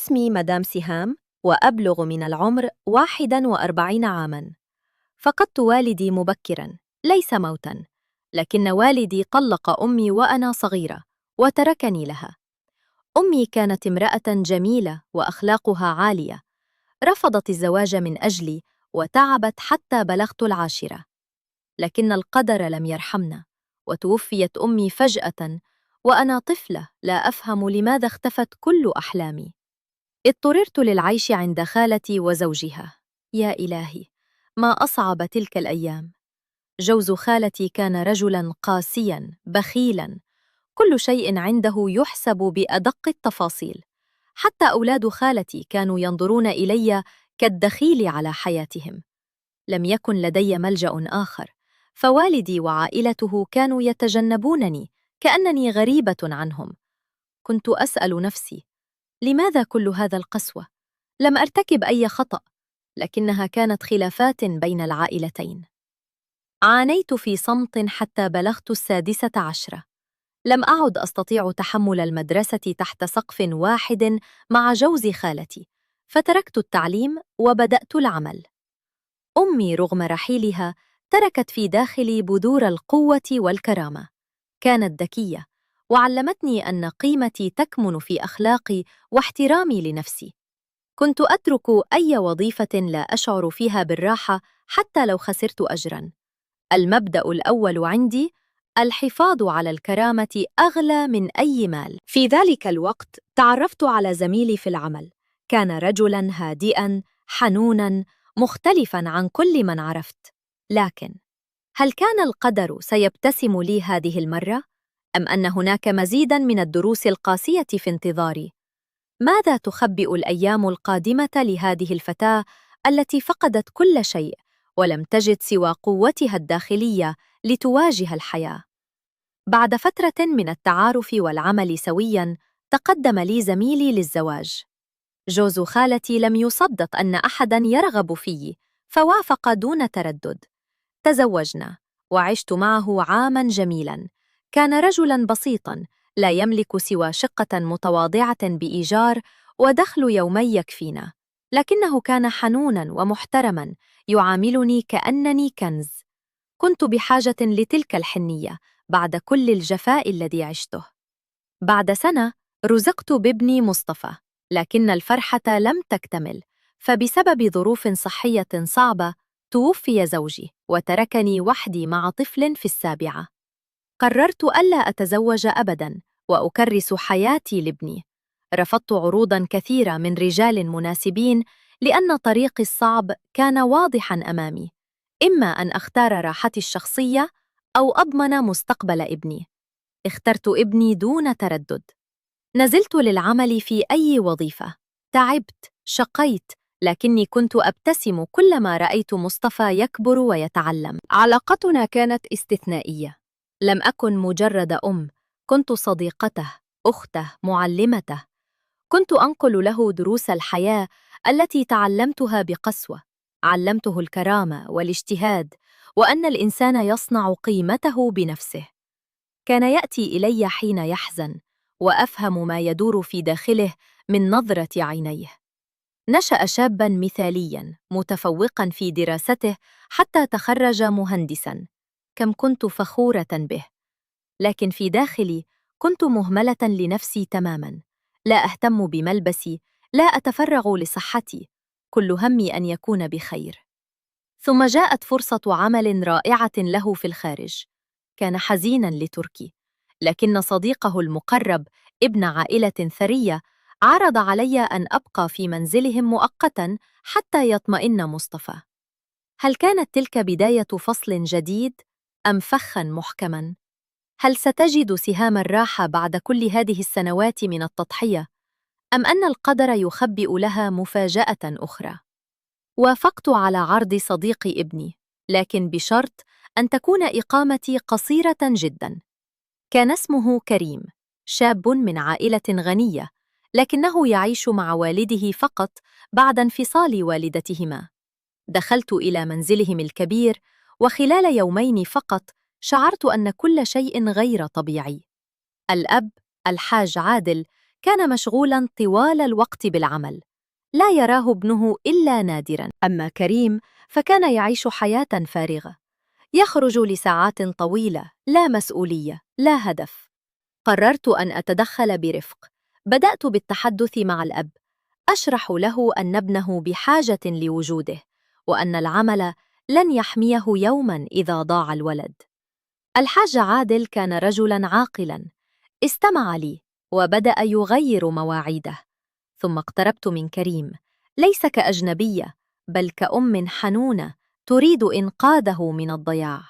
اسمي مدام سهام، وأبلغ من العمر 41 عاماً. فقدت والدي مبكراً، ليس موتاً، لكن والدي طلق أمي وأنا صغيرة وتركني لها. أمي كانت امرأة جميلة وأخلاقها عالية، رفضت الزواج من أجلي وتعبت حتى بلغت العاشرة. لكن القدر لم يرحمنا، وتوفيت أمي فجأة وأنا طفلة لا أفهم لماذا اختفت كل أحلامي. اضطررت للعيش عند خالتي وزوجها. يا إلهي، ما أصعب تلك الأيام. جوز خالتي كان رجلاً قاسياً بخيلاً، كل شيء عنده يحسب بأدق التفاصيل. حتى أولاد خالتي كانوا ينظرون إلي كالدخيل على حياتهم. لم يكن لدي ملجأ آخر، فوالدي وعائلته كانوا يتجنبونني كأنني غريبة عنهم. كنت أسأل نفسي: لماذا كل هذا القسوة؟ لم أرتكب أي خطأ، لكنها كانت خلافات بين العائلتين. عانيت في صمت حتى بلغت 16. لم أعد أستطيع تحمل المدرسة تحت سقف واحد مع جوز خالتي، فتركت التعليم وبدأت العمل. أمي رغم رحيلها تركت في داخلي بذور القوة والكرامة. كانت ذكية وعلمتني أن قيمتي تكمن في أخلاقي واحترامي لنفسي. كنت أترك أي وظيفة لا أشعر فيها بالراحة حتى لو خسرت أجراً. المبدأ الأول عندي: الحفاظ على الكرامة أغلى من أي مال. في ذلك الوقت تعرفت على زميلي في العمل. كان رجلاً هادئاً حنوناً مختلفاً عن كل من عرفت. لكن هل كان القدر سيبتسم لي هذه المرة؟ أم أن هناك مزيداً من الدروس القاسية في انتظاري؟ ماذا تخبئ الأيام القادمة لهذه الفتاة التي فقدت كل شيء ولم تجد سوى قوتها الداخلية لتواجه الحياة؟ بعد فترة من التعارف والعمل سوياً، تقدم لي زميلي للزواج. جوز خالتي لم يصدق أن أحداً يرغب فيي، فوافق دون تردد. تزوجنا، وعشت معه عاماً جميلاً. كان رجلاً بسيطاً، لا يملك سوى شقة متواضعة بإيجار ودخل يومي يكفينا، لكنه كان حنوناً ومحترماً، يعاملني كأنني كنز. كنت بحاجة لتلك الحنية بعد كل الجفاء الذي عشته. بعد سنة رزقت بابني مصطفى، لكن الفرحة لم تكتمل، فبسبب ظروف صحية صعبة توفي زوجي وتركني وحدي مع طفل في 7. قررت ألا أتزوج أبداً وأكرس حياتي لابني. رفضت عروضاً كثيرة من رجال مناسبين لأن طريقي الصعب كان واضحاً أمامي: إما أن أختار راحتي الشخصية أو أضمن مستقبل ابني. اخترت ابني دون تردد. نزلت للعمل في أي وظيفة. تعبت، شقيت، لكني كنت أبتسم كلما رأيت مصطفى يكبر ويتعلم. علاقتنا كانت استثنائية. لم أكن مجرد أم، كنت صديقته، أخته، معلمته. كنت أنقل له دروس الحياة التي تعلمتها بقسوة. علمته الكرامة والاجتهاد، وأن الإنسان يصنع قيمته بنفسه. كان يأتي إلي حين يحزن، وأفهم ما يدور في داخله من نظرة عينيه. نشأ شاباً مثالياً متفوقاً في دراسته حتى تخرج مهندساً. كم كنت فخورة به. لكن في داخلي كنت مهملة لنفسي تماماً. لا أهتم بملبسي، لا أتفرغ لصحتي، كل همي أن يكون بخير. ثم جاءت فرصة عمل رائعة له في الخارج. كان حزيناً لتركي، لكن صديقه المقرب ابن عائلة ثرية عرض علي أن أبقى في منزلهم مؤقتاً حتى يطمئن مصطفى. هل كانت تلك بداية فصل جديد أم فخاً محكماً؟ هل ستجد سهام الراحة بعد كل هذه السنوات من التضحية، أم أن القدر يخبئ لها مفاجأة أخرى؟ وافقت على عرض صديق ابني، لكن بشرط أن تكون إقامتي قصيرة جداً. كان اسمه كريم، شاب من عائلة غنية، لكنه يعيش مع والده فقط بعد انفصال والدتهما. دخلت إلى منزلهم الكبير، وخلال يومين فقط شعرت أن كل شيء غير طبيعي. الأب، الحاج عادل، كان مشغولاً طوال الوقت بالعمل، لا يراه ابنه إلا نادراً. أما كريم فكان يعيش حياة فارغة، يخرج لساعات طويلة، لا مسؤولية، لا هدف. قررت أن أتدخل برفق. بدأت بالتحدث مع الأب، أشرح له أن ابنه بحاجة لوجوده، وأن العمل لن يحميه يوماً إذا ضاع الولد. الحاج عادل كان رجلاً عاقلاً، استمع لي وبدأ يغير مواعيده. ثم اقتربت من كريم، ليس كأجنبية، بل كأم حنونة تريد إنقاذه من الضياع.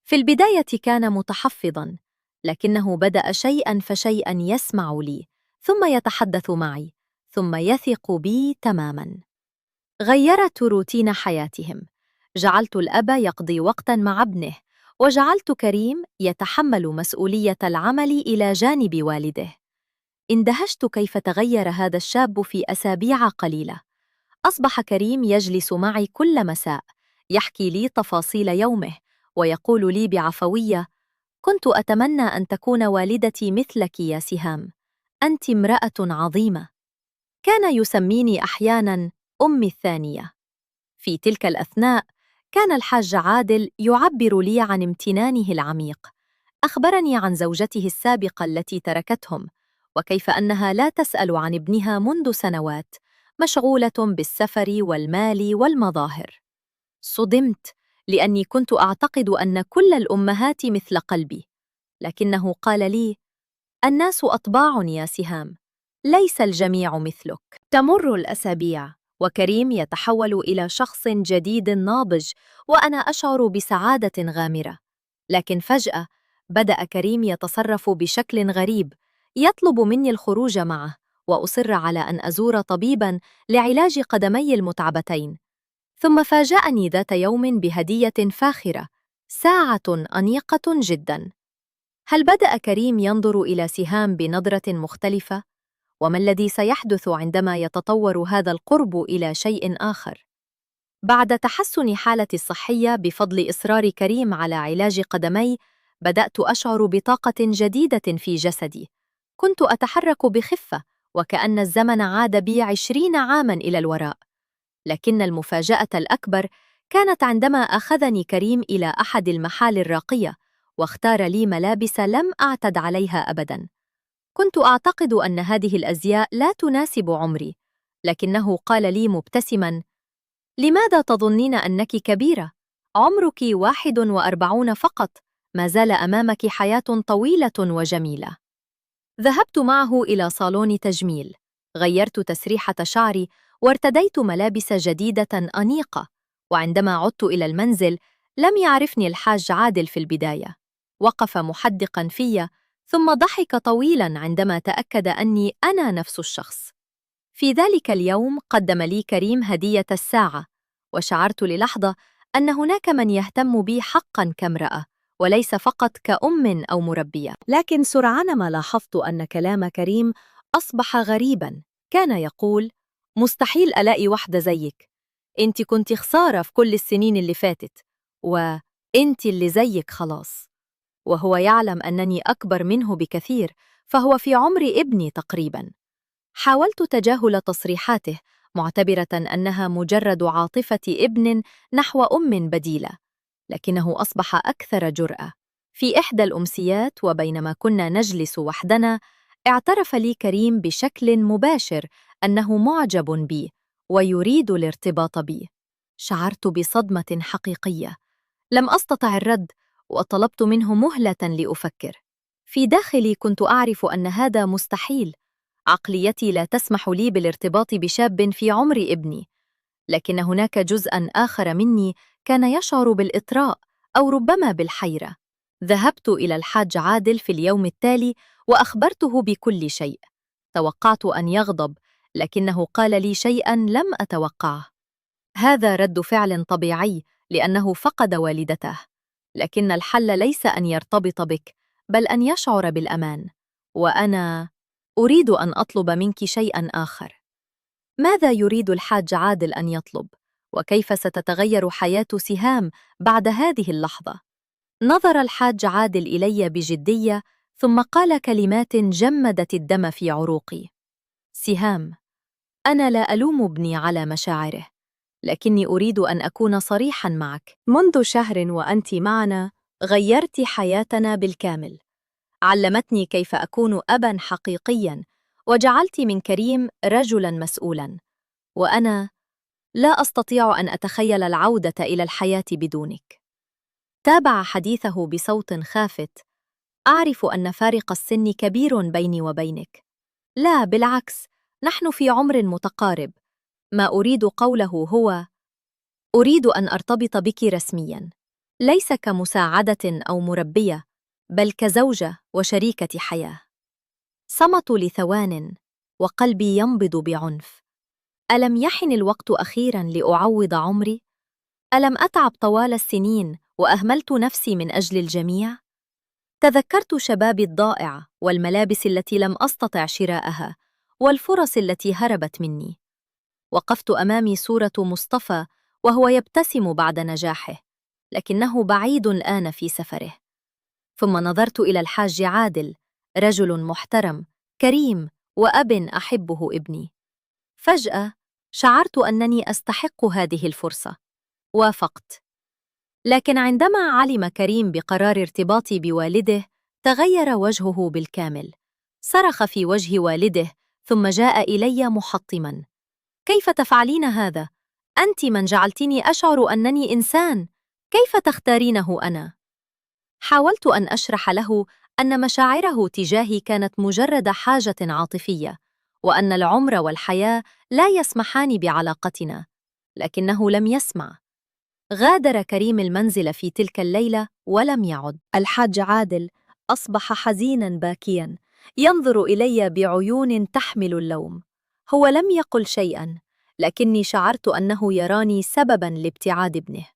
في البداية كان متحفظاً، لكنه بدأ شيئاً فشيئاً يسمع لي، ثم يتحدث معي، ثم يثق بي تماماً. غيرت روتين حياتهم، جعلت الأب يقضي وقتاً مع ابنه، وجعلت كريم يتحمل مسؤولية العمل إلى جانب والده. اندهشت كيف تغير هذا الشاب في أسابيع قليلة. أصبح كريم يجلس معي كل مساء، يحكي لي تفاصيل يومه، ويقول لي بعفوية: كنت أتمنى أن تكون والدتي مثلك يا سهام، أنت امرأة عظيمة. كان يسميني أحياناً أمي الثانية. في تلك الأثناء كان الحاج عادل يعبر لي عن امتنانه العميق. أخبرني عن زوجته السابقة التي تركتهم، وكيف أنها لا تسأل عن ابنها منذ سنوات، مشغولة بالسفر والمال والمظاهر. صدمت، لأني كنت أعتقد أن كل الأمهات مثل قلبي، لكنه قال لي: الناس أطباع يا سهام، ليس الجميع مثلك. تمر الأسابيع، وكريم يتحول إلى شخص جديد ناضج، وأنا أشعر بسعادة غامرة. لكن فجأة بدأ كريم يتصرف بشكل غريب، يطلب مني الخروج معه، وأصر على أن أزور طبيباً لعلاج قدمي المتعبتين. ثم فاجأني ذات يوم بهدية فاخرة، ساعة أنيقة جداً. هل بدأ كريم ينظر إلى سهام بنظرة مختلفة؟ وما الذي سيحدث عندما يتطور هذا القرب إلى شيء آخر؟ بعد تحسن حالتي الصحية بفضل إصرار كريم على علاج قدمي، بدأت أشعر بطاقة جديدة في جسدي. كنت أتحرك بخفة، وكأن الزمن عاد بي 20 عاماً إلى الوراء. لكن المفاجأة الأكبر كانت عندما أخذني كريم إلى أحد المحال الراقية، واختار لي ملابس لم أعتد عليها أبداً. كنت أعتقد أن هذه الأزياء لا تناسب عمري، لكنه قال لي مبتسماً: لماذا تظنين أنك كبيرة؟ عمرك 41 فقط، ما زال أمامك حياة طويلة وجميلة. ذهبت معه إلى صالون تجميل، غيرت تسريحة شعري، وارتديت ملابس جديدة أنيقة. وعندما عدت إلى المنزل، لم يعرفني الحاج عادل في البداية. وقف محدقاً في، ثم ضحك طويلاً عندما تأكد أني أنا نفس الشخص. في ذلك اليوم قدم لي كريم هدية الساعة، وشعرت للحظة أن هناك من يهتم بي حقاً كامرأة، وليس فقط كأم أو مربية. لكن سرعان ما لاحظت أن كلام كريم أصبح غريباً. كان يقول: مستحيل ألاقي واحدة زيك، أنت كنت خسارة في كل السنين اللي فاتت، وأنت اللي زيك خلاص. وهو يعلم أنني أكبر منه بكثير، فهو في عمر ابني تقريباً. حاولت تجاهل تصريحاته، معتبرة أنها مجرد عاطفة ابن نحو أم بديلة، لكنه أصبح أكثر جرأة. في إحدى الأمسيات وبينما كنا نجلس وحدنا، اعترف لي كريم بشكل مباشر أنه معجب بي ويريد الارتباط بي. شعرت بصدمة حقيقية، لم أستطع الرد، وطلبت منه مهلة لأفكر. في داخلي كنت أعرف أن هذا مستحيل، عقليتي لا تسمح لي بالارتباط بشاب في عمر ابني. لكن هناك جزءاً آخر مني كان يشعر بالإطراء، أو ربما بالحيرة. ذهبت إلى الحاج عادل في اليوم التالي وأخبرته بكل شيء. توقعت أن يغضب، لكنه قال لي شيئاً لم أتوقعه: هذا رد فعل طبيعي، لأنه فقد والدته. لكن الحل ليس أن يرتبط بك، بل أن يشعر بالأمان. وأنا أريد أن أطلب منك شيئاً آخر. ماذا يريد الحاج عادل أن يطلب؟ وكيف ستتغير حياة سهام بعد هذه اللحظة؟ نظر الحاج عادل إلي بجدية، ثم قال كلمات جمدت الدم في عروقي. سهام، أنا لا ألوم ابني على مشاعره، لكني أريد أن أكون صريحاً معك. منذ شهر وأنت معنا غيرت حياتنا بالكامل. علمتني كيف أكون أباً حقيقياً، وجعلت من كريم رجلاً مسؤولاً. وأنا لا أستطيع أن أتخيل العودة إلى الحياة بدونك. تابع حديثه بصوت خافت. أعرف أن فارق السن كبير بيني وبينك. لا، بالعكس، نحن في عمر متقارب. ما أريد قوله هو: أريد أن أرتبط بك رسمياً، ليس كمساعدة أو مربية، بل كزوجة وشريكة حياة. صمت لثوان، وقلبي ينبض بعنف. ألم يحن الوقت أخيراً لأعوض عمري؟ ألم أتعب طوال السنين وأهملت نفسي من أجل الجميع؟ تذكرت شبابي الضائع والملابس التي لم أستطع شراءها والفرص التي هربت مني. وقفت أمامي صورة مصطفى وهو يبتسم بعد نجاحه، لكنه بعيد الآن في سفره. ثم نظرت إلى الحاج عادل، رجل محترم كريم وأب أحبه ابني. فجأة شعرت أنني أستحق هذه الفرصة. وافقت. لكن عندما علم كريم بقرار ارتباطي بوالده تغير وجهه بالكامل. صرخ في وجه والده ثم جاء إلي محطماً: كيف تفعلين هذا؟ أنت من جعلتني أشعر أنني إنسان، كيف تختارينه أنا؟ حاولت أن أشرح له أن مشاعره تجاهي كانت مجرد حاجة عاطفية، وأن العمر والحياة لا يسمحان بعلاقتنا، لكنه لم يسمع. غادر كريم المنزل في تلك الليلة ولم يعد. الحاج عادل أصبح حزيناً باكياً، ينظر إلي بعيون تحمل اللوم. هو لم يقل شيئاً، لكني شعرت أنه يراني سبباً لابتعاد ابنه.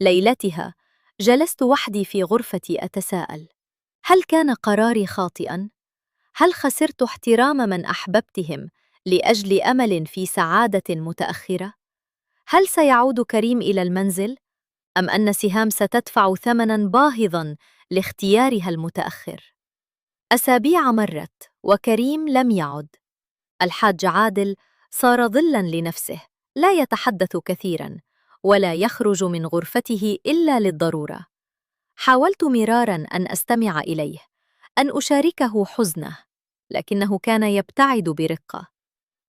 ليلتها جلست وحدي في غرفتي أتساءل: هل كان قراري خاطئاً؟ هل خسرت احترام من أحببتهم لأجل أمل في سعادة متأخرة؟ هل سيعود كريم إلى المنزل؟ أم أن سهام ستدفع ثمناً باهظاً لاختيارها المتأخر؟ أسابيع مرت وكريم لم يعد. الحاج عادل صار ظلاً لنفسه، لا يتحدث كثيراً ولا يخرج من غرفته إلا للضرورة. حاولت مراراً أن أستمع إليه، أن أشاركه حزنه، لكنه كان يبتعد برقة.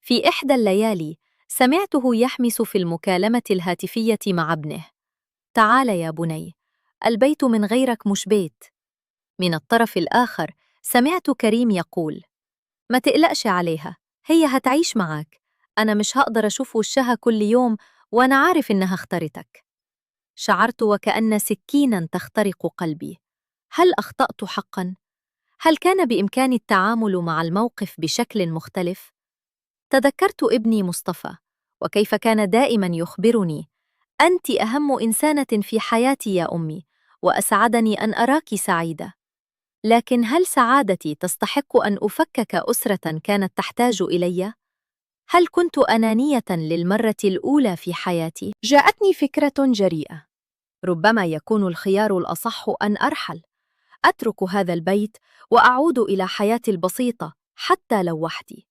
في إحدى الليالي سمعته يحمس في المكالمة الهاتفية مع ابنه: تعال يا بني، البيت من غيرك مش بيت. من الطرف الآخر سمعت كريم يقول: ما تقلقش عليها، هي هتعيش معاك، أنا مش هقدر أشوف وشها كل يوم وأنا عارف إنها اختارتك. شعرت وكأن سكيناً تخترق قلبي. هل أخطأت حقاً؟ هل كان بإمكاني التعامل مع الموقف بشكل مختلف؟ تذكرت ابني مصطفى وكيف كان دائماً يخبرني: أنت أهم إنسانة في حياتي يا أمي، وأسعدني أن أراكِ سعيدة. لكن هل سعادتي تستحق أن أفكك أسرة كانت تحتاج إلي؟ هل كنت أنانية للمرة الأولى في حياتي؟ جاءتني فكرة جريئة. ربما يكون الخيار الأصح أن أرحل، أترك هذا البيت وأعود إلى حياتي البسيطة حتى لو وحدي.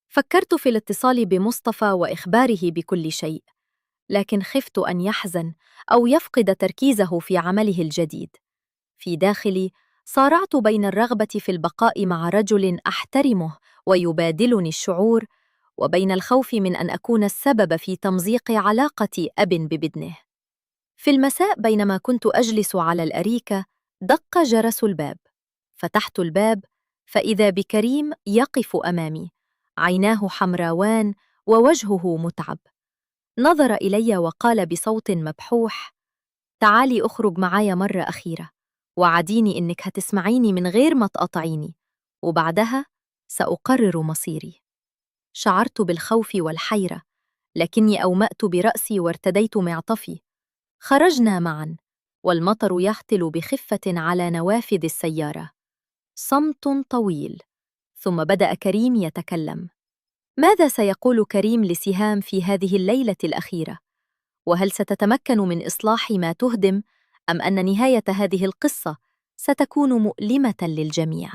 فكرت في الاتصال بمصطفى وإخباره بكل شيء، لكن خفت أن يحزن أو يفقد تركيزه في عمله الجديد. في داخلي صارعت بين الرغبة في البقاء مع رجل أحترمه ويبادلني الشعور، وبين الخوف من أن أكون السبب في تمزيق علاقة أب بابنه. في المساء بينما كنت أجلس على الأريكة دق جرس الباب. فتحت الباب فإذا بكريم يقف أمامي، عيناه حمراوان ووجهه متعب. نظر إلي وقال بصوت مبحوح: تعالي أخرج معايا مرة أخيرة، وعديني إنك هتسمعيني من غير ما تقاطعيني، وبعدها سأقرر مصيري. شعرت بالخوف والحيرة، لكني أومأت برأسي وارتديت معطفي. خرجنا معا، والمطر يهطل بخفة على نوافذ السيارة. صمت طويل، ثم بدأ كريم يتكلم. ماذا سيقول كريم لسهام في هذه الليلة الأخيرة؟ وهل ستتمكن من إصلاح ما تهدم، أم أن نهاية هذه القصة ستكون مؤلمة للجميع.